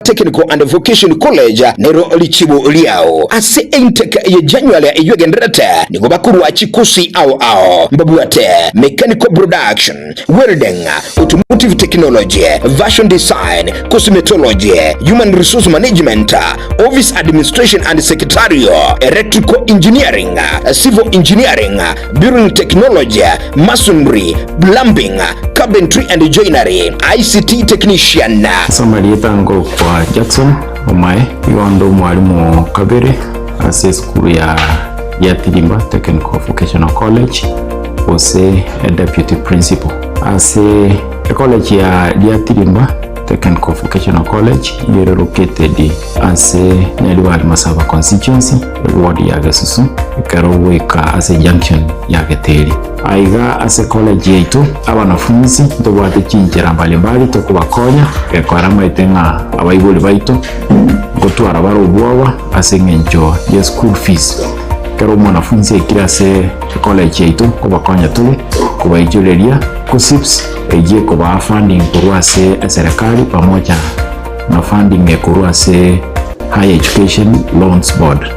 Technical and Vocation College nero richibu riao. Ase intake ye January eyio egendererete nigo bakorua chikosi ao ao mbabwate Mechanical Production, Welding, Automotive Technology, Fashion Design, Cosmetology, Human Resource Management, Office Administration and Secretarial, Electrical Engineering, Civil Engineering, Building Technology, Masonry, Plumbing, Carpentry and Joinery, ICT Technician. Ase amarieta ngorokwa Jackson Omae, igo onde omwalimu o kabere ase esukuru ya Giatirimba Technical Vocational College gose deputy principal. Ase ecollege ya Giatirimba Technical Vocational College nigo ere located ase Nyaribari Masaba Constituency, eward ya Gesusu, ekero ogoika ase junction ya Geteri. Aiga ase college yaito abanafunsi ntobwate chinchera mbalimbali tokobakonya gekora amaete ng'a abaibori baito ngotwara bare obwoba ase eng'encho ye school fees. Ekero omwanafunsi aikire ase ecollege yaito nkobakonya tore kobaichoreria KUCCPS eyio ekobaa funding korwa ase eserekari pamoja na funding ekorwa ase Higher Education Loans Board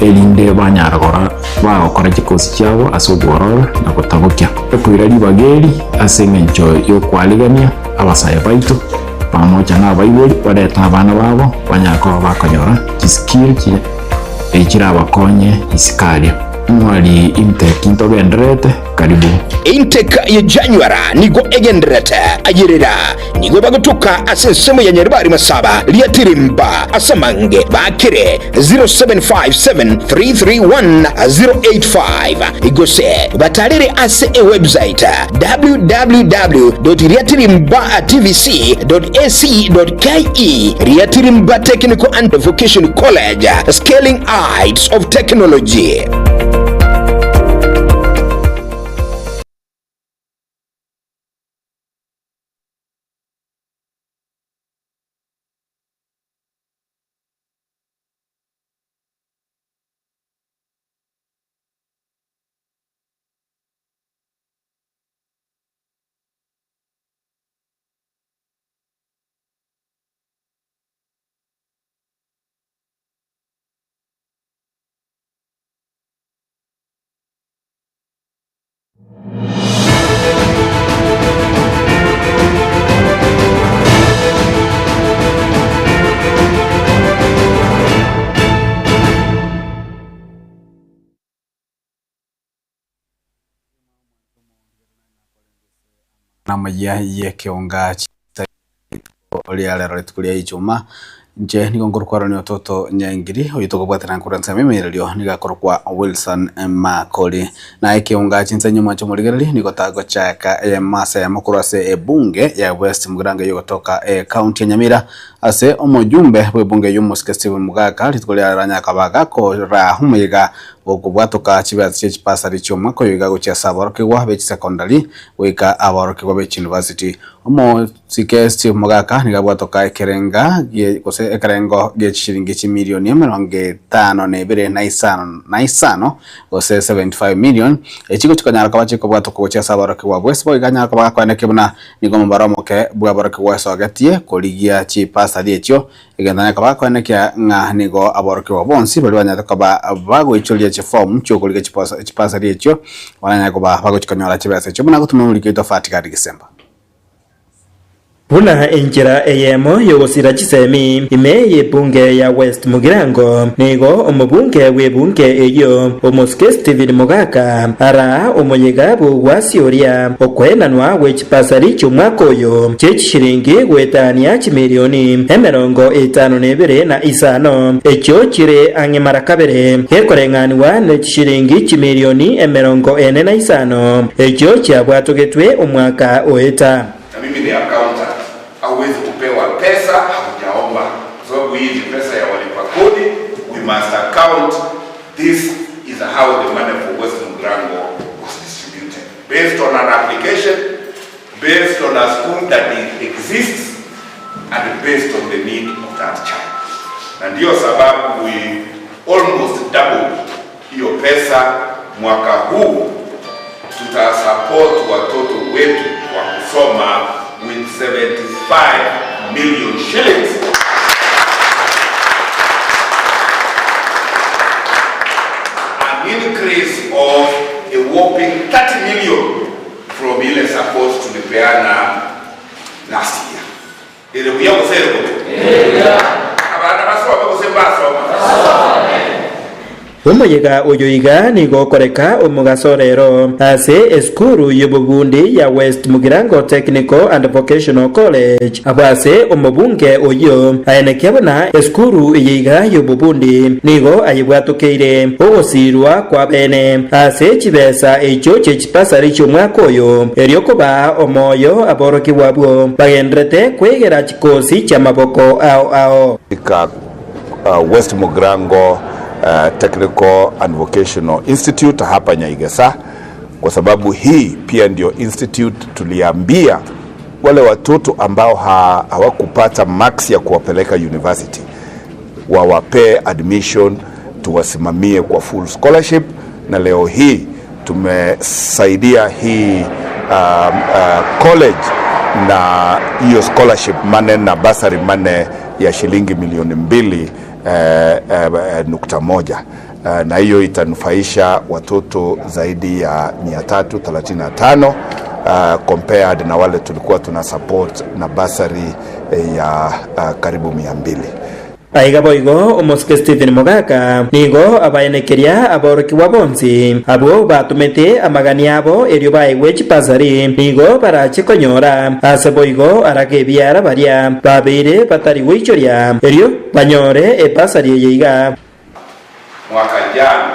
erinde banyara gora bagokora chikosi chiabo ase obwororo na gotabokia. Ekoira ribaga eri ase engencho y'okwarigania abasae baito pamoja na abaibori barete abana babo banyare koba bakonyora chiskill echirabakonye isiko aria. Mwari intake ntogendererete karibu. Intake ye January nigo egendererete ayerera nigo bagotoka ase ensemo ya Nyaribari Masaba Riatirimba ase amange bakire 0757331085 gose batarere ase ewebsite www.riatirimbatvc.ac.ke Riatirimba Technical and Vocation College, Scaling Heights of Technology. Namaiya y'ekeonga ria rero rituko ria Ijumaa, inche nigo nkorokwa Ototo Nyaingiri, oyio tokobwatana korwa ensemo emeererio nigo akorokwa Wilson Makori. Na ekeonga chinsa nyuma chi'omorigereria nigo tagochaka eyemo ase eyemo korwa ase ebunge ya West Mugirango eyio egotoka ecounty ya Nyamira ase omojumbe bw'ebunge eyio omosike Stephen Mugaka rituko ria rero anyakaba gakoraa omoyega bw'okobwatoka chibesa chie chibasari chi'omwaka oyo iga gochia ase aborokigwa be chisecondary goika aborokigwa be chiuniversity. Omosike Steve Mogaka nigo abwatoka ekerenga gie gose ekerengo gie chishilingi chimilioni emerongo etano na ebere na isano na isano gose 75 million, echi chikonyara koba chikobwatokwa gochia ase aborokigwa bw'esbo iga anyare koba gakoenekia buna nigo omobaro omoke bw'aborokigwa esogetie korigia chibasari echio egento anyare koba gakoenekia ng'a nigo aborokigwa bonsi baria banyarete koba bagoichoria chifomu chiokorigia chibasari echio baranyare koba bagochia konyora chibesa echio buna gotuma omoriki oito Fatigari Gisemba. Buna enchera eyemo y'ogosira chisemi ime y'ebunge ya West Mugirango, nigo omobunge bw'ebunge eyio omosike Stephen Mogaka araa omoyega bw'ogwasioria okoenanwa gwe chibasari chi'omwaka oyo chi'echishiringi goetania chimilioni emerongo etano na ebere na isano, echio chire ang'e mara kabere gekoreng'anigwa ne chishiringi chimilioni emerongo ene na isano echio chiabwatogetwe omwaka oeta. Na mimi ni accountant, hauwezi kupewa pesa haujaomba, kwa sababu hii ni pesa ya walipa kodi, we must account, this is how the money for West Mugirango was distributed based on an application, based on a school that exists and based on the need of that child. Na ndiyo sababu we almost doubled hiyo pesa mwaka huu tuta support watoto wetu kwa kusoma with 75 million shillings. Abana basome gose mbasoma? Omoyega oyo iga nigo okoreka omogaso rero ase esukuru y'obobundi ya West Mugirango Technical and Vocational College abwo ase omobunge oyio aenekia buna esukuru eye iga y'obobundi nigo ayebwatokeire ogosiirwa kwa bene ase chibesa echio chie chipasari chi'omwaka oyo erio kobaa omoyo aborokigwa abwo bagenderete kwegera chikosi chi'amaboko ao ao. West Mugirango Technical and Vocational Institute hapa Nyaigesa kwa sababu hii pia ndio institute tuliambia wale watoto ambao hawakupata marks ya kuwapeleka university wawapee admission tuwasimamie kwa full scholarship, na leo hii tumesaidia hii college na hiyo scholarship money na bursary money ya shilingi milioni 2.1 na hiyo itanufaisha watoto zaidi ya 335 compared na wale tulikuwa tuna support na bursary ya karibu 200. Aiga boigo omosike Stephen Mogaka nigo abaenekeria aborokigwa bonsi abwo batomete amagani abo erio baegwe chibasari nigo barache konyora ase boigo arake ebiara baria babeire batari goichoria erio banyore ebasari eye iga. Mwaka jana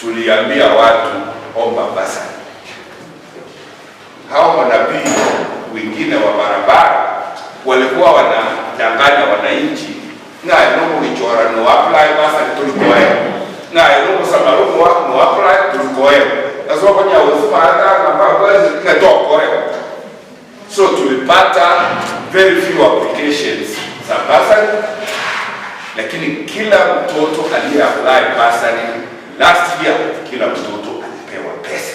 tuliambia watu omba basari. Hao manabii wengine wa barabara walikuwa wanadanganya wananchi ng'aye nogoichora no apply basari tulikoe ng'aye nogosamarumu no apply tulikoe nasokonyawezimaatangambakatokoe. So tulipata very few applications za basari, lakini kila mtoto aliye apply basari last year, kila mtoto alipewa pesa.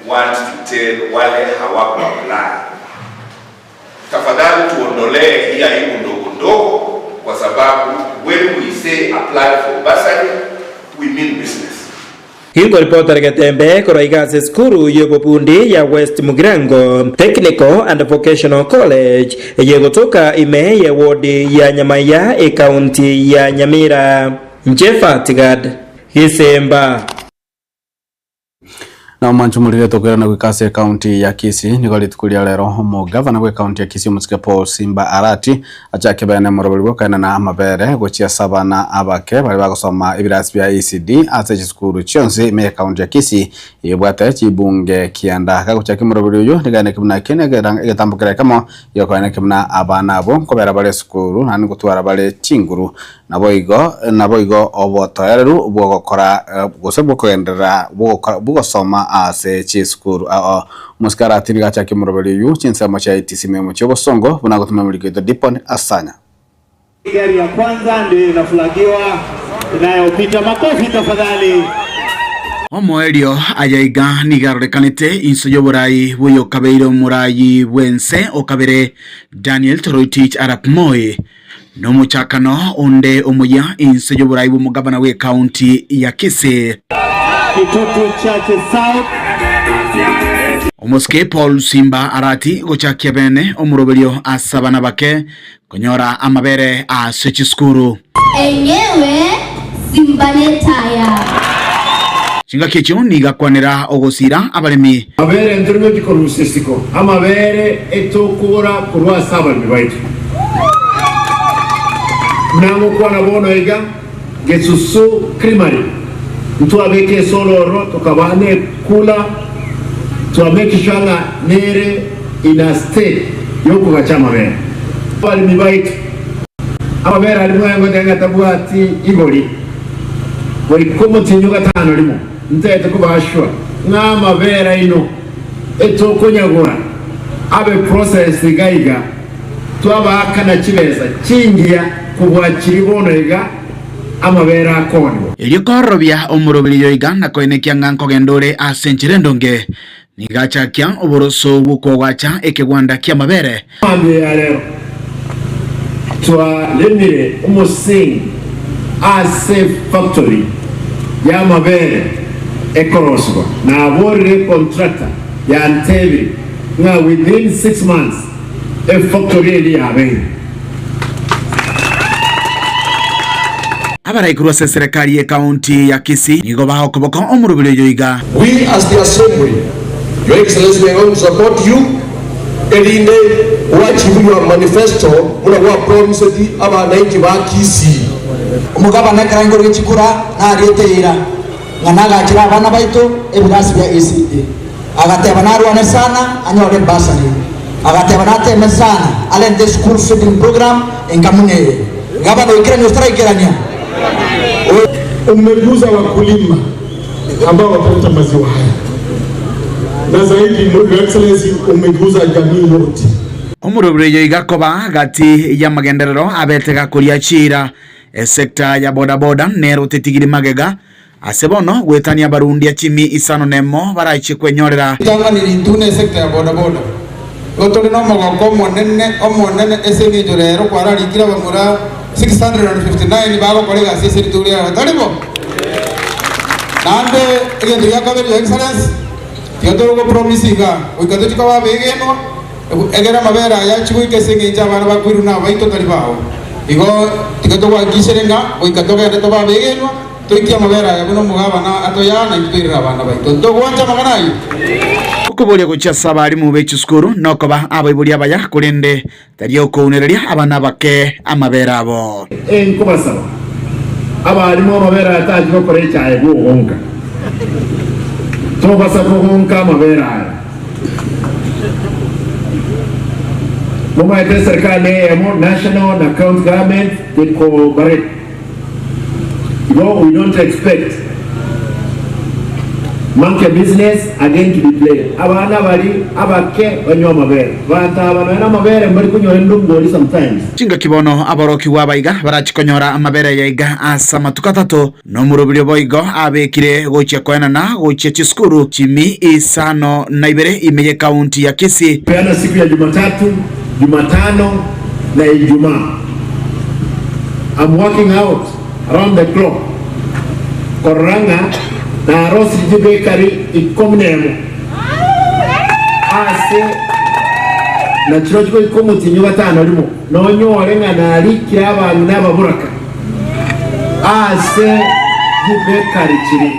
Want to tell wale hawaku apply, tafadhali tuondolee hii aibu ndogo ndogo, kwa sababu when we say apply for bursary we mean business. Ginkoripotera Getembe korwa iga ase esukuru y'obobundi ya West Mugirango Technical and Vocational College eye egotoka ime ye ward ya Nyamaiya ekaunti ya Nyamira. Inche Fatigad Gisemba. Na omwancho omoriri tokoirana goika ase ekaunti ya Kisii nigo rituko ria rero omogavana bwe ekaunti ya Kisii omosike Paul Simba Arati achake bene omoroberi bw'okoenana amabere gochia ase abana abake baria bagosoma ebirasi bia ECD ase chisukuru chionsi ime y'ekaunti ya Kisii ebwate chibunge kianda. Gagochaka omoroberi oyo nigo aeneke buna eke negetambo kera ekemo giokoeneke buna abana abwo nkobera bare esukuru naende ngotwara bare chinguru Naboigo, naboigo obotoereru bw'ogokora gose bw'okogenderera bw'ogokora bw'ogosoma ase chisukuru ao. Omosike aratini gachake omoroberi oyio chinsemo chia ETC memo chi'obosongo buna agotoma omoriki oito Dipon Asanya. Gari ya kwanza ndio inafulagiwa inayopita. Makofi tafadhali. Omoerio aya iga nigo arorekanete inse y'oborai bw'oyokabeire omorai bw'ense okabere Daniel Toroitich arap Moi. Nomochakano onde omuya inse y'oborai bw'omogabana bw'ekaunti ya Kisii. Kitutu Chache South. Omosike Paul Simba Arati gochakia bene omoroberio ase abana bake konyora amabere ase chisukuru. Enyewe simba netaya. Chingaki echio nigo akwanera ogosira abaremi. Amabere ntorigweti korusia isiko, amabere etokogora korwa ase abaremi baito. Buna ngokwana bono iga, Gesusu Creamery ntwabeka esolo ororo tokabaa nekula, twa make sure ng'a nere in a state yokogacha amabere. Abaremi baito, amabere aria mwangotebia ng'a tabwati igori, goika omotienyi o gatano rimo, ntagete kobaa sure ng'a amabere aino etokonyagora abe processed iga iga, twabaakana chibesa chingiya kobua chiria bono iga amabere akoonigwa. Erio kororobia omoroberio iga na koenekia ng'a nkogenda ore ase enchera endonge, nigo achakia oboroso bw'okoagacha ekegwanda ki'amabere. Mambia ya rero twaremire omosingi ase efactory y'amabere ekorosigwa. Naborire econtractor yantebire ng'a within 6 months efactory eria yabeire. Abarai korwa ase eserekari y'ekaunti ya Kisii nigo bagokoboka omoroberi oyo iga. We as the assembly, Your Excellency we are going to support you erinde o achieve your manifesto buna gwa promiseti abanainchi ba Kisii. Omogabana ekero aingorwe chikura nariete eira ng'a nagachere abana baito ebirasi bia ECD. Agateba narwane sana anyore ebursary. Agateba nateme sana arente eschool feeding program enka buna eye. Gavana oikerania gose taraikerania? Umeguza wakulima ambao wataleta maziwa haya na zaidi Your Excellency umeguza jamii yote. Omorobiri oyo iga koba gati y'amagenderero abete gakoria chiira. Esecta ya bodaboda nero tetigiri magega Ase bono goetania abarundia chimi isano nemo barachie kwenyorera. Ritang'ani rintwe nesecta ya bodaboda. Igo tore nomogoko omonene omonene ase engencho rero kwararikire abamura 659 bagokora egasi ase rituko ria rero, tari bo? Naende egento gia kabere Your Excellency, tiga tore gopromise iga, goika tochie koba abegenwa, egere amabere aya achie goika ase engencho abana bakoirwa nabaito tari bao. Igo tiga togohakikishere ng'a goika togende tobe abegenwa, Toikie amabere aya buna omogabana atoyaa, na intwe toirere abana baito. Ntogwancha amang'ana ayio? Okoboria gochia ase abalimu be chisukuru nokoba abaibori abaya, korende tari okounereria abana abake amabere abo. Nkobasaba, abalimu amabere aya tachi gokora echaye bwogonka. Tobasa kogonka amabere aya. Momaete eserikali neyemo, national na county government, they cooperate. Igo we don't expect monkey business again to be played. Abana bari abake banywe amabere. Banto aba nonya namabere mbari konyora endongori sometimes. Chingaki bono aborokigwa abaiga barachie konyora amabere aya iga ase amatuko atato, na omoroberio boigo abekire gochia koenana gochia chisukuru chimi isano na ibere ime y'ekaunti ya Kisii. Peana siku ya Jumatatu, Jumatano na Ijumaa. I'm working out round the clock korora ng'a narosirie chibekari ikomi nemo ase na chirochio goika omotienyi o gatano rimo, nonyore ng'a narikire abang'ina ababoraka ase chibekari chiria.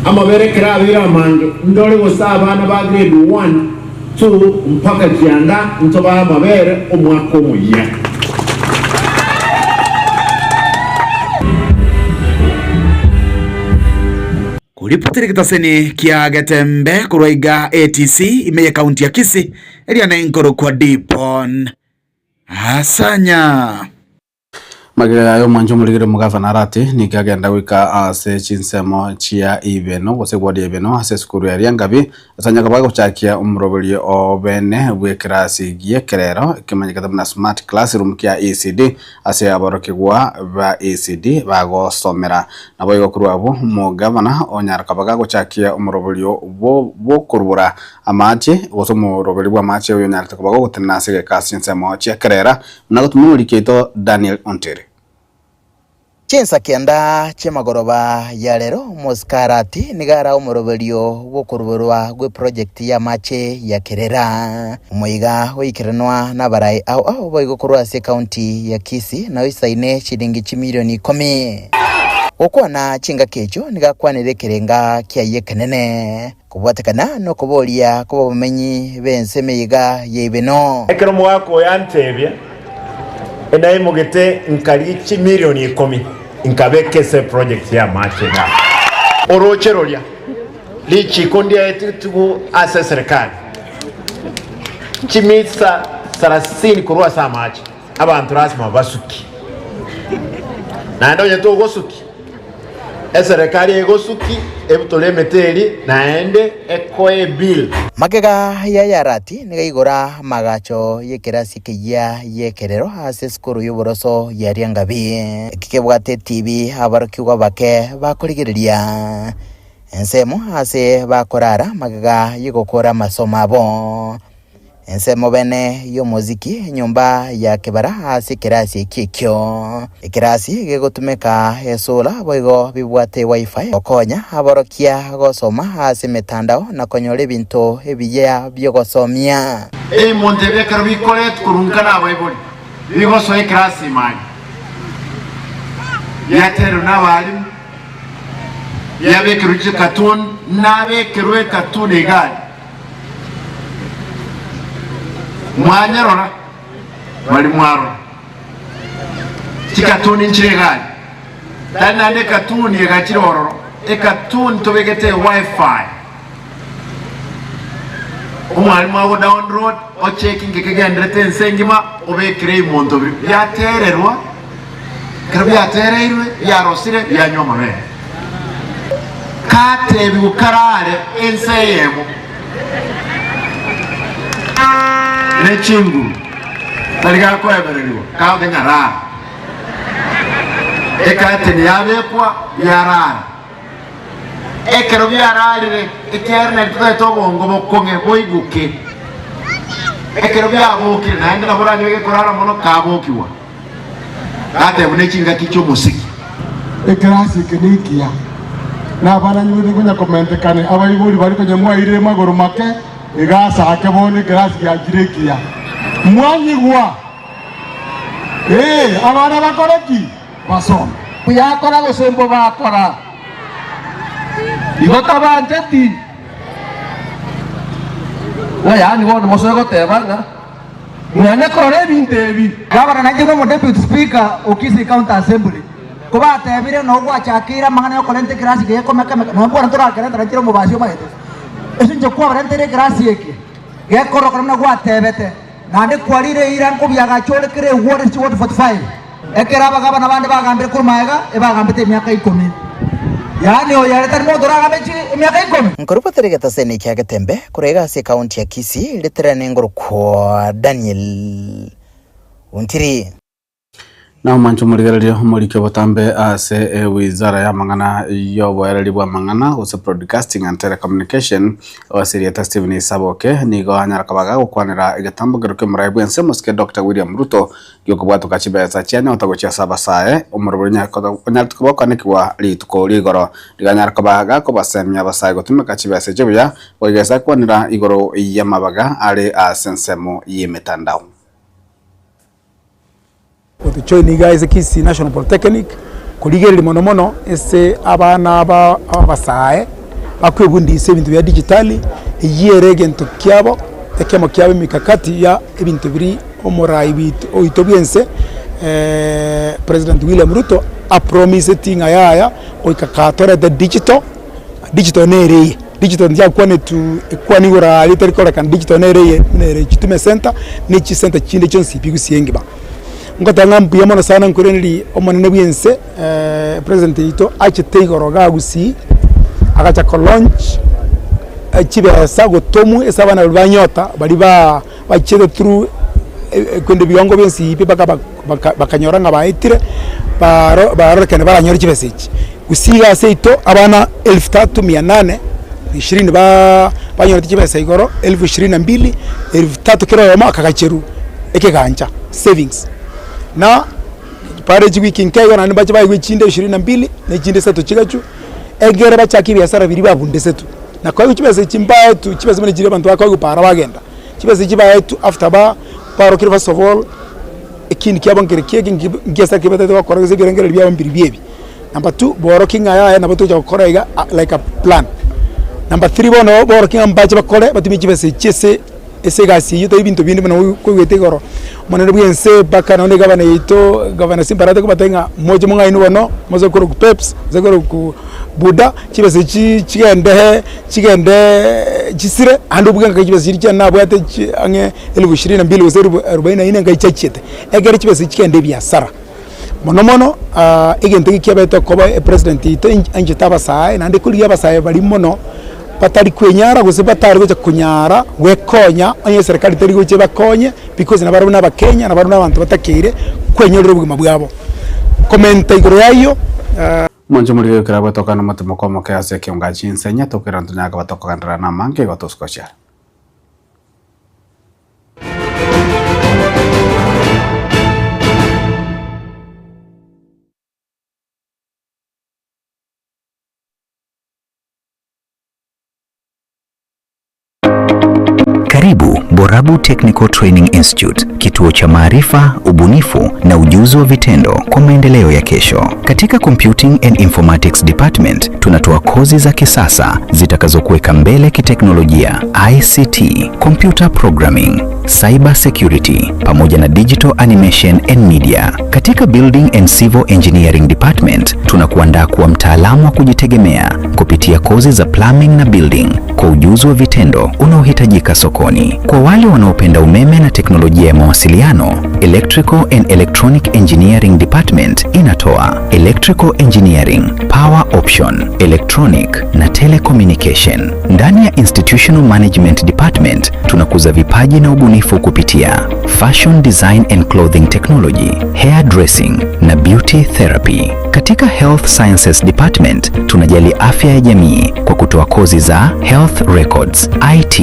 Amabere ekero abeire amange, ndore gose abana ba grade one 2 mpaka kianda ntobae amabere omwaka omoyia. Koripotera egetaseni kia Getembe korwa iga ATC ime ye county ya Kisii eria nenkorokwa Dipon Asanya. Magega yaye omwancho omorigere omogavana Arati nigo agenda goika ase chinsemo chia Ibeno gose ward ya Ibeno ase esukuru ya Riangabi ase anyare koba agochakia omoroberio o bene bw'ekerasi gi'ekerero ekemanyekete buna smart classroom kia ECD ase aborokigwa ba ECD bagosomera. Naboigo korwa abwo omogavana onyara koba gagochakia omoroberio bw'okorubora amache gose omoroberi bw'amache oyo onyarete koba gogotenena ase egeka ase chinsemo chi'ekerera Buna gotuma omoriki oito Daniel Ontere. Chinsa kianda chi'emagoroba ya rero, Moskarati nigo ara omoroberio bw'okoruborwa gw'eproject y'amache ya Kerera. Omoiga oikeranwa n'abarai ao ao boigo korwa ase ekaunti ya Kisii na oisaine chilingi chimilioni ikomi. Gokwana chingaki echio nigo akwanire ekerenga kiaye ekenene. Kobwatekana nokoboria kw'abamenyi b'ense emeyega y'eibeno. Ekero omogaka oyo antebia, Enaimogete nkaria chimilioni ikomi nkabeka ase eproject y'amache igaa. Orooche roria richiko ndiaetigwe ase eserekari chimita sarasini korwa ase amache, abanto lasima basukie. Naende onye togosukia, Eserekari egosuki ebutore emete eria, naende ekoe ebill. Magega ya Yarati nigo aigora amagacho y'ekerasi ekeyia y'ekerero ase esukuru y'oboroso ya Riangabi. Eki kebwate etibi aborokigwa bake bakorigereria ensemo ase bakorara magega y'ogokora amasomo abo. Ensemo bene y'omosiki, enyomba ya kebara ase ekerasi ekio ekio. Ekerasi gegotumeka esura boigo bibwate wifi gokonya aborokia gosoma ase emetandao na konyora ebinto ebiya bi'ogosomia. Ebimonto ebi ekero bikoretwa korwa nka nabaibori, bigosoa ekerasi ime aria. Biatererwe nabarimu, biabekerwe chikatuni, nabekerwe ekatuni egari. Mwanyarora, bari mwarora. Chikatuni nchire egari. Tari naende ekatuni egachire ororo, ekatuni tobegete ewifi. Omwalimu ago download, ocheki nki kegenderete ense engima, obekere ebimonto biria biatererwa, ekero biatereirwe, biarosire, bianywa amabere. Katebigwe karare ense eyemo ne chinguru, tari gakoebererigwa, kagote ng'a rara. Ekateni yabekwa, biarara. Ekero biararire, ekiagera nari totaete obongo bokong'e boiguke. Ekero biabokire, naende nabo oranyore gekorara mono, kabokigwa, gatebwa ne chingaki chi'omosiki. Ekerasi eke nekiya, na abana nyuma konya komentekane, abaibori baria konya mwairire magoro make, iga asake bono ekerasi giachire ekiya. Mwanyigwa? Ee, abana bakore ki? Basome. Mbuya akora gose mbobe akora? Igo tabancheti. Ng'a yaani bono mosoe goteba ng'a mwanya korora ebinto ebi. Gavana nainche nomo Deputy Speaker o Kisii County Assembly, kobatebire noo gwachakeire amang'ana yokorenta ekerasi eke gekomeka-meka, nonya mbwana torakerenta nainche nomobasi omanyete. Ase inche kwabarenteire ekerasi eke, gekorokana buna gwatebete. Naende kwarire eira nkobiagacha ore kera egwori ase chiwodi 45. Ekero abagabana bande bagambire korwa magega, ebagambete emiaka ikomi. Yaani oyo ere tari monto oragambe emiaka ikomi? Nkorobotera egetaseni kia Getembe korwa iga ase ekaunti ya Kisii, ritirane ngorokwa Daniel Ontiri. Na omwanche omorigereria omoriki obotambe ase ewizara y'amang'ana y'oboereri bw'amang'ana gose Broadcasting and Telecommunication ase erieta Stephen Isaboke nigo anyara koba gagokwanera egetambo kero ki'omorai bw'ense omosike Doctor William Ruto gi'okobwatoka chibesa chianyota gochia ase abasae omorobori onyarete koba okanekigwa rituko rigoro riganyara koba gakobasemia abasae gotumeka chibesa echio buya goika akwanera igoro y'amabaga are ase ensemo y'emetandao. Gotojoin iga ase Kisii National Polytechnic, korigereria mono mono ase abana aba abasae bakwebundisia ebinto bia digitali, eyio ere egento kiabo, ekemo kiabo emikakati ya ebinto biria omorai bito oito bwa ense President William Ruto apromiseti ng'a yaya goika katorete digital, digital nere eye, digital ntiakwanetwe ekwana igoro aria etari korekana, digital nere eye buna ere chitume center, na echisenta chinde chionsi pi gusii engima. Ngoteba ng'a mbuya mono sana nkoiranerie omonene bwa ense president oito achete igoro igaa gusii, agacha ko launch chibesa gotomwa ase abana baria ba nyota baria ba bachiete through korende ebiwango bionsi pi mpaka bakanyora ng'a baetire, baro barorekane baranyore chibesa echi. Gusii iga ase yaito abana elfu tatu mia nane na ishirini ba banyorete chibesa igoro elfu ishirini na mbili, elfu tatu kera oyomo akagacherwa ekegancha savings. Na bare chiwiki nke igo naende mbache baigwe echinde ishirini na mbili, na echinde isato chigachwa, egere bachake ebiasara biria babundesetwe. Na koigwa chibesa echi mbaetwe chibesa buna chiria abanto bakoigwa para bagenda, chibesa echi baetwe after ba barokire first of all ekindi kiabo nkere kieke nki nkiasara ki batagete gokora gose ebirengererio biabo mbiri ebi. Number two, borokie ng'a yaya nabo togocha gokora iga like a plan. Number three bono borokie ng'a mbache bakore batumie chibesa echi ase ase egasi eyio tari binto binde buna koigwete igoro, omonene bwa ense mpaka nonye egavana yaito gavana Simba Arati akobatebia ng'a moche mong'ainwe bono, moche korokwa peps, moche korokwa buda, chibesa echi chigende chigendeee chisire naende obuge ng'a chibesa chiria chiane nabwate chi ang'e elfu ishirini na mbili gose elfu arubaini na inne nkai chiachiete, ekere chibesa echi chigende ebiasara. Mono mono egento eke kiabete koba epresident oito anchete abasae naende korigia abasae baria mono batari kwenyara gose batari gocha konyara gwekonya onye eserekari teri gocha ebakonye because nabarabwo na abakenya nabarabwo na abanto batakeire kwenyorera obogima bwabo. Komenta igoro ya ayio. Omonche omoriri ekero agwetoka nomotimo kw'omoke ase ekeonga chinsenya, tokoirana tonyare koba tokogenderera namange igo tosukochiara. Karibu. Borabu Technical Training Institute, kituo cha maarifa, ubunifu na ujuzi wa vitendo kwa maendeleo ya kesho. Katika Computing and Informatics Department tunatoa kozi za kisasa zitakazokuweka mbele kiteknolojia, ICT, computer programming, cyber security pamoja na digital animation and media. Katika Building and Civil Engineering Department tunakuandaa kuwa mtaalamu wa kujitegemea kupitia kozi za plumbing na building kwa ujuzi wa vitendo unaohitajika sokoni. Kwa wale wanaopenda umeme na teknolojia ya mawasiliano, Electrical and Electronic Engineering Department inatoa Electrical Engineering, Power Option, Electronic na Telecommunication. Ndani ya Institutional Management Department tunakuza vipaji na ubunifu kupitia Fashion Design and Clothing Technology, Hair Dressing na Beauty Therapy. Katika Health Sciences Department tunajali afya ya jamii kwa kutoa kozi za Health Records, IT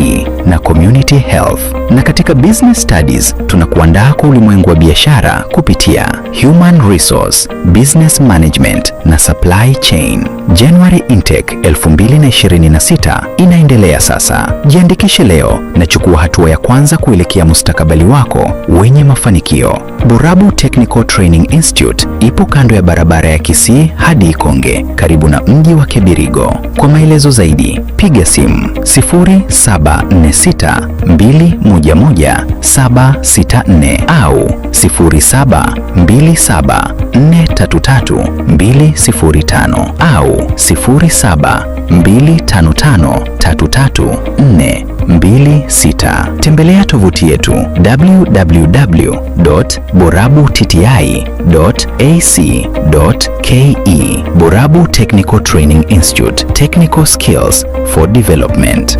na Community Health. Na katika Business Studies tunakuandaa kwa ulimwengu wa biashara kupitia Human Resource, Business Management na Supply Chain. January Intake 2026 inaendelea sasa. Jiandikishe leo na chukua hatua ya kwanza kuelekea mustakabali wako wenye mafanikio. Borabu Technical Training Institute ipo kando ya barabara ya Kisii hadi Ikonge, karibu na mji wa Kebirigo. Kwa maelezo zaidi, piga simu 0746 211 764 au 0727 433 205 au 0725 533 426. Tembelea tovuti yetu www.borabutti.ac.ke. Borabu Technical Training Institute, Technical Skills for Development.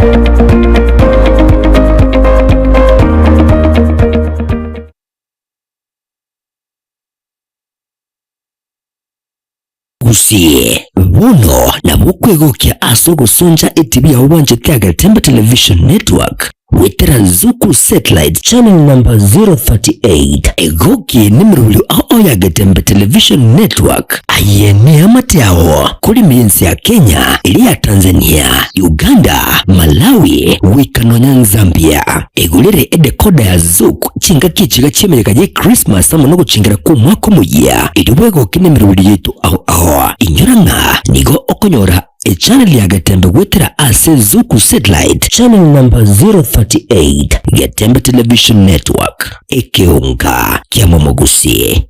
Gusii bono nabo okwegokia ase ogosoncha etibi yao bwanchete ya Getembe Television Network goetera Zuku Satellite channel number 038. Egoki nemerobrio ao ya Getembe Television Network aye neamate yao kore emensi ya Kenya, eria ya Tanzania, Uganda, Malawi goika nonya Zambia. Egorere edecoder ya Zuku chingaki echiga chi'emeyega ye Christmas amo nogochingera kw'omwaka omoyia erio bwegoke nemerobrio yaito ao ao. Inyora ng'a nigo okonyora echannel ya Getembe goetera ase Zuku Satellite channel number 038 Getembe Television Network, ekeonga kiamomogusi.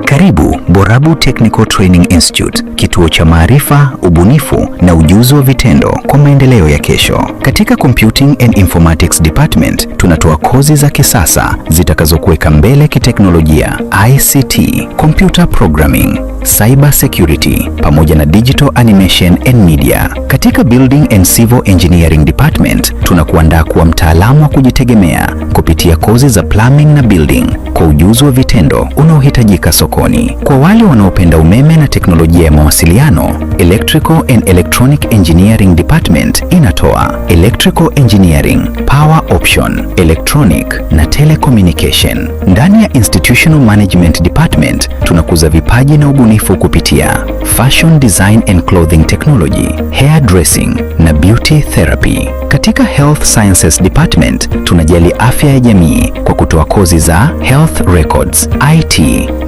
Karibu Borabu Technical Training Institute, kituo cha maarifa, ubunifu na ujuzi wa vitendo kwa maendeleo ya kesho. Katika Computing and Informatics Department tunatoa kozi za kisasa zitakazokuweka mbele kiteknolojia, ICT, computer programming, cyber security pamoja na digital animation and media. Katika Building and Civil Engineering Department tunakuandaa kuwa mtaalamu wa kujitegemea kupitia kozi za plumbing na building kwa ujuzi wa vitendo unaohitajika sokoni. Kwa wale wanaopenda umeme na teknolojia ya mawasiliano, Electrical and Electronic Engineering Department inatoa Electrical Engineering, Power Option, Electronic na Telecommunication. Ndani ya Institutional Management Department tunakuza vipaji na ubunifu kupitia Fashion Design and Clothing Technology, Hair Dressing na Beauty Therapy. Katika Health Sciences Department tunajali afya ya jamii kwa kutoa kozi za Health Records, IT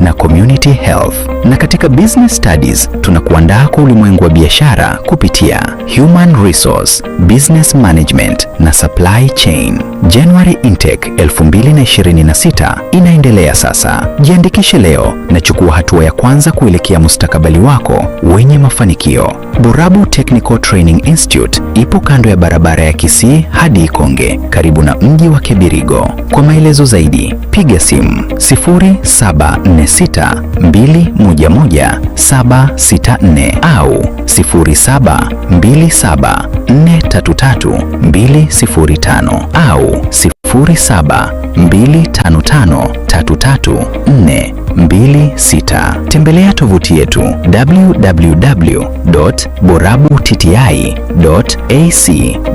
na Community Health. Na katika Business Studies tunakuandaa kwa ulimwengu wa biashara kupitia Human Resource, Business Management na Supply Chain. January Intake 2026 inaendelea sasa. Jiandikishe leo na chukua hatua ya kwanza kuelekea mustakabali wako wenye mafanikio. Borabu Technical Training Institute ipo kando ya barabara ya Kisii hadi Ikonge, karibu na mji wa Kebirigo. Kwa maelezo zaidi, piga simu 0746 211 764 au 0727 433 205 au 0725 533 426. Tembelea tovuti yetu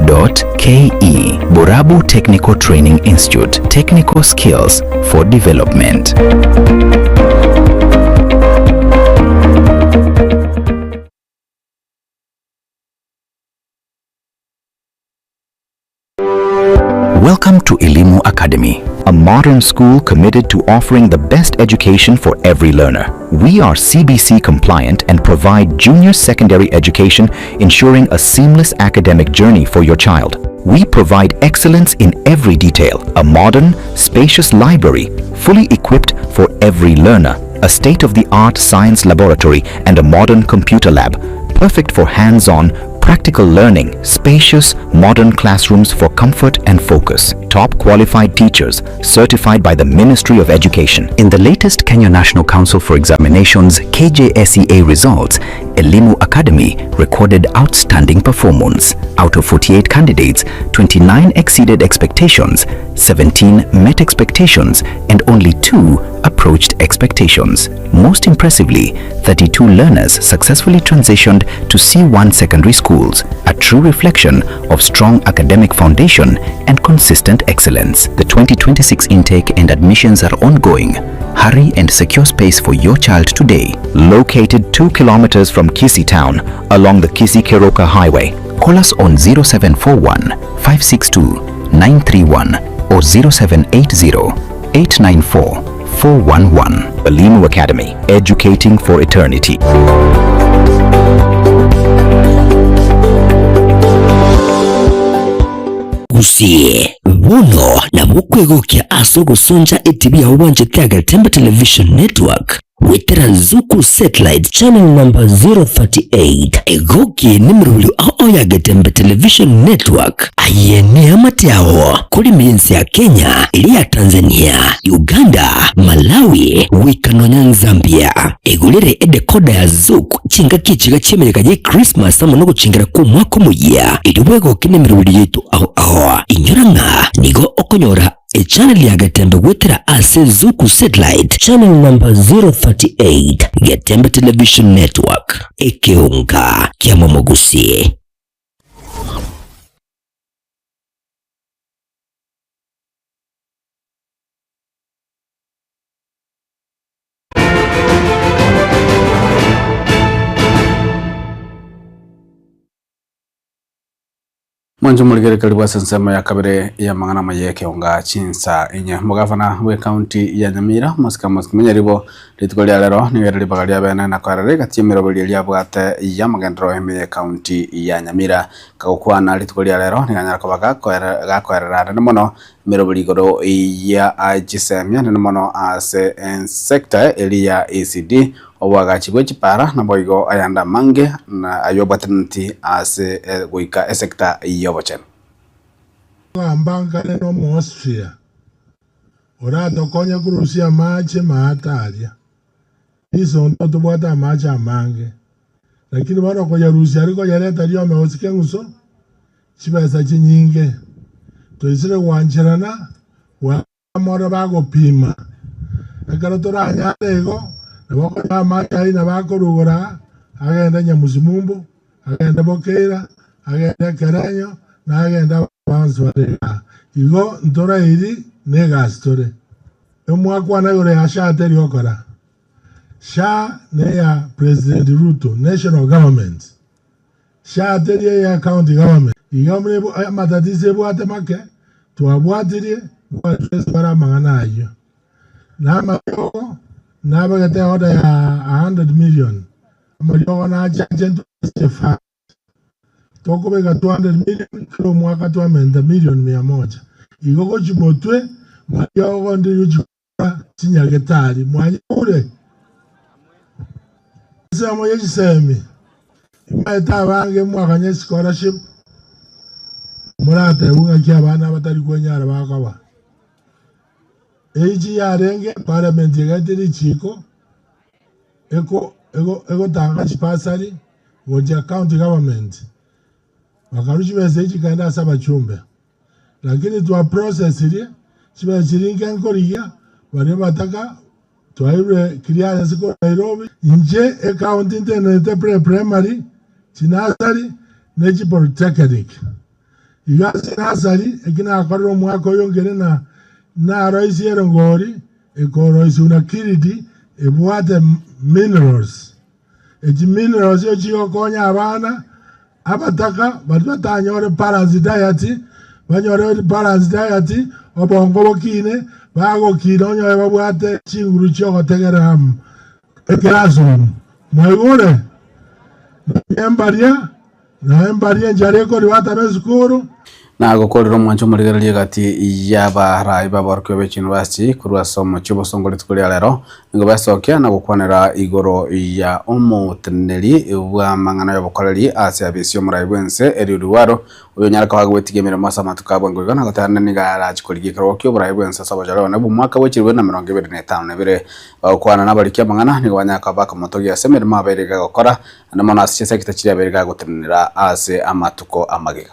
www.borabutti.ac.ke. Borabu Technical Training Institute, Technical Skills for Development. Academy, a modern school committed to offering the best education for every learner. We are CBC compliant and provide junior secondary education, ensuring a seamless academic journey for your child. We provide excellence in every detail, a modern, spacious library fully equipped for every learner, a state-of-the-art science laboratory and a modern computer lab, perfect for hands-on, practical learning, spacious, modern classrooms for comfort and focus, top qualified teachers certified by the Ministry of Education. In the latest Kenya National Council for Examinations KJSEA results, Elimu Academy recorded outstanding performance. Out of 48 candidates, 29 exceeded expectations, 17 met expectations, and only 2 approached expectations. Most impressively, 32 learners successfully transitioned to C1 secondary schools, a true reflection of strong academic foundation and consistent excellence. The 2026 intake and admissions are ongoing. Hurry and secure space for your child today. Located 2 kilometers from Kisii town along the Kisii-Keroka Highway. Call us on 0741 562 931 or 0780 894 411. Elimu Academy, educating for eternity. Gusii bono nabo okwegokia ase ogosoncha etibi yao bwanchete ya Getembe Television Network goetera Zuku Satellite Channel number 038 egokie nemerobrio ao ao ya Getembe Television Network aye neamate yao kore emensi ya Kenya eria ya Tanzania Uganda Malawi goika nonya Zambia egorere edecoder ya Zuku chingaki echiga chi'emereka ye Christmas amo nogochingera kw'omwaka omoyia erio bwegokie nemerobrio yaito ao ao inyora ng'a nigo okonyora Echannel ya Getembe goetera ase Zuku Satellite Channel number 038 Getembe Television Network, ekeonga kia momogusi. Mwanche omorigererekeri bw'ase ensemo ya kabere y'amang'ana amaya y'ekeonga chinsa inye. Omogavana bw'ecounty ya Nyamira, Omosike Amos Kimunya Ribo, rituko ria rero nigo ere ribaga ria bene na koerera egati y'emeroberi eria abwate y'amagenderero ime y'ecounty ya Nyamira. Kagokwana rituko ria rero nigo anyare koba gakoere gakoerera anene mono emeroberi igoro ya chisemia anene mono ase ensector eria ya ECD Oboagachi bwe chipara naboigo ayande amange na ay'obwataneti ase goika esekta y'obochenu. Kogamba nkare n'Omoaustria oratokonye korusia amache maate aria. Risonto tobwate amache amange, lakini bono koyarusia aria koyareta riome gose keng'uso, chibesa chinyinge. Toisire gwancherana Amoro bagopima. Ekero toranyare igo, nabo okonyora amache ayio nabo akorugora aa, agende Nyamusimumbu, agende Bokeira, agende Ekerenyo, na agende abanto bonsi bare igaa. Igo ntorairi na egasi tore. Emwakwana igoro ya SHA teri gokora. SHA neya President Ruto, national government. SHA teri eya county government. Iga amatatizo ebwate make, Twabwatirie ngoaddress bare amang'ana ayio. Na amariogo nabegete order ya 100 million, amariogo nachache ntwe fund. Tokobeka 200 million kera omwaka twamenta million mia moja. Igo gochia motwe mariogo ndiri gochia kogora chinyagetari. Mwanyigure? Ensemo ye chisemi Imbaete abange mwakanye scholarship, moratebwe ng'aki abana abatari kwenyara bakoba. Echi yarenge parliament egaetia richiko eko ego egotanga chibasari gochia county government, bakarwa chibesa echi chikaenda ase abachumbe. Lakini twa processirie chibesa chiria inke nkorigia baria bataka Twairwe clearance korwa Nairobi, inche ecounty ntenenete pre primary, chinursery ne chipolytechnic. Igo ase nursery eki nakorire omwaka oyo nkere na naroisie erongori ekoroisiwa na Kiridi ebwate minerals. Echi minerals echi chigokonya abana abataka baria batanyore balanced diet banyore balanced diet. Obongo bokine, bagokina onyore babwate chinguru chi'ogotegerera eclassroom. Mwaigure? Nonya mbaria, nonya mbaria enchara ekoria batama esukuru. Nagokorera omwancho omorigereria egati y'abarai b'aborokigwa be chiuniversity korwa ase omochie obosongo rituko ria rero, nigo besokia na gokwanera igoro ya omoteneneri bw'amang'ana y'obokoreri ase abisi y'omorai bw'ense Eliud Waro, oyonyare koba agwetiga emeremo ase amatuko a bwango iga na goteba naende nigo arache korigia ekerogo ki'oborai bw'ense ase obochore bone bw'omwaka bwe chilifu 2052. Bagokwana nabariki amang'ana nigo banyare koba bakomotogia ase emeremo abeire iga agokora, naende mono ase chisector chiria abeire iga agotenenera ase amatuko amagega.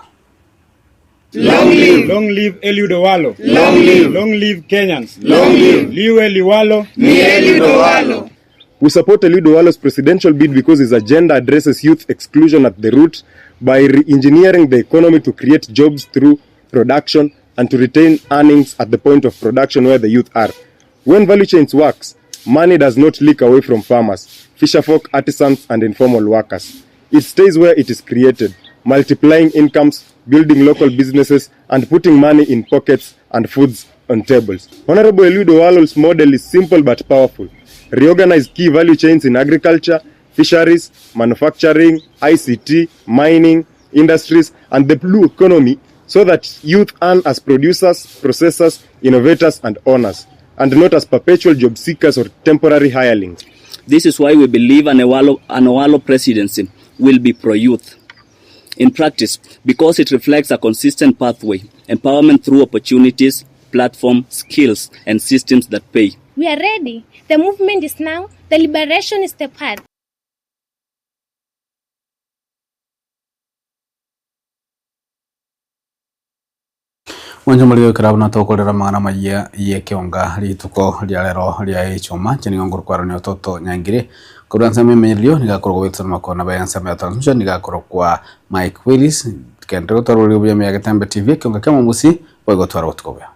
Long live. Long live Eliud Owalo. Long live. Long live Kenyans. Long live. Liwe Liwalo. Ni Eliud Owalo. We support Eliud Owalo's presidential bid because his agenda addresses youth exclusion at the root by re-engineering the economy to create jobs through production and to retain earnings at the point of production where the youth are. When value chains works, money does not leak away from farmers, fisherfolk, artisans and informal workers. It stays where it is created, multiplying incomes, building local businesses and putting money in pockets and foods on tables. Honorable Eliud Owalo's model is simple but powerful. Reorganize key value chains in agriculture, fisheries, manufacturing, ICT, mining, industries and the blue economy so that youth earn as producers, processors, innovators and owners and not as perpetual job seekers or temporary hirelings. This is why we believe an Owalo, an Owalo presidency will be pro-youth in practice because it reflects a consistent pathway, empowerment through opportunities, platform, skills, and systems that pay. We are ready. The movement is now. The liberation is the path. Mwanche more goikera buna tokorera amang'ana amayia y'ekeonga rituko ria rero ria echuma, inche nigo nkorokwarania Ototo Nyangire, korwa ensemo y'emenyererio nigo akorokwa Wilson Makona ba ensemo ya transmission nigo akorokwa Mike Willis, kende gotwara oboriri obuya ime ya Getembe TV, ekeonga kia Omobusi, boigo gotwara obotuko obuya.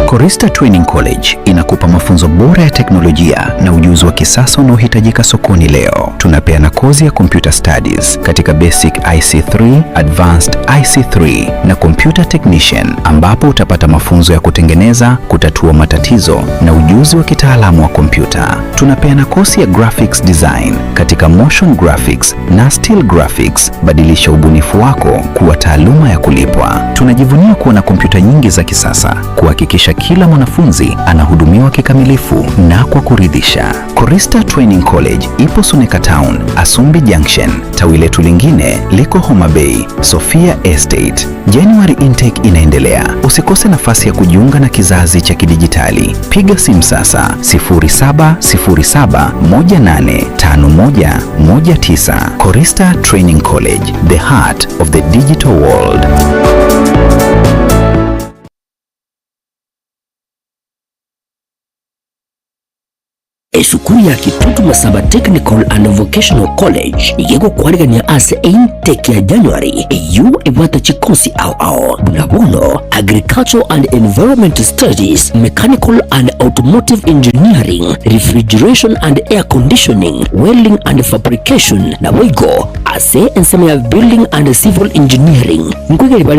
Korista Training College inakupa mafunzo bora ya teknolojia na ujuzi wa kisasa unaohitajika sokoni leo. Tunapeana kozi ya computer studies katika basic IC3, advanced IC3 na computer technician, ambapo utapata mafunzo ya kutengeneza, kutatua matatizo na ujuzi wa kitaalamu wa kompyuta. Tunapeana kozi ya graphics design katika motion graphics na still graphics. Badilisha ubunifu wako kuwa taaluma ya kulipwa. Tunajivunia kuwa na kompyuta nyingi za kisasa kuhakikisha kila mwanafunzi anahudumiwa kikamilifu na kwa kuridhisha. Korista Training College ipo Suneka Town, Asumbi Junction. Tawi letu lingine liko Homa Bay, Sofia Estate. January intake inaendelea. Usikose nafasi ya kujiunga na kizazi cha kidijitali. Piga simu sasa 0707185119. Korista Training College, the heart of the digital world. Esukuru ya Kitutu Masaba Technical and Vocational College nigo egokwarigania ase intake ya January eyio ebwate chikosi ao ao buna bono Agricultural and Environment Studies, Mechanical and Automotive Engineering, Refrigeration and Air Conditioning, Welding and Fabrication naboigo ase ensemo ya Building and Civil Engineering. Nkoigeri bare.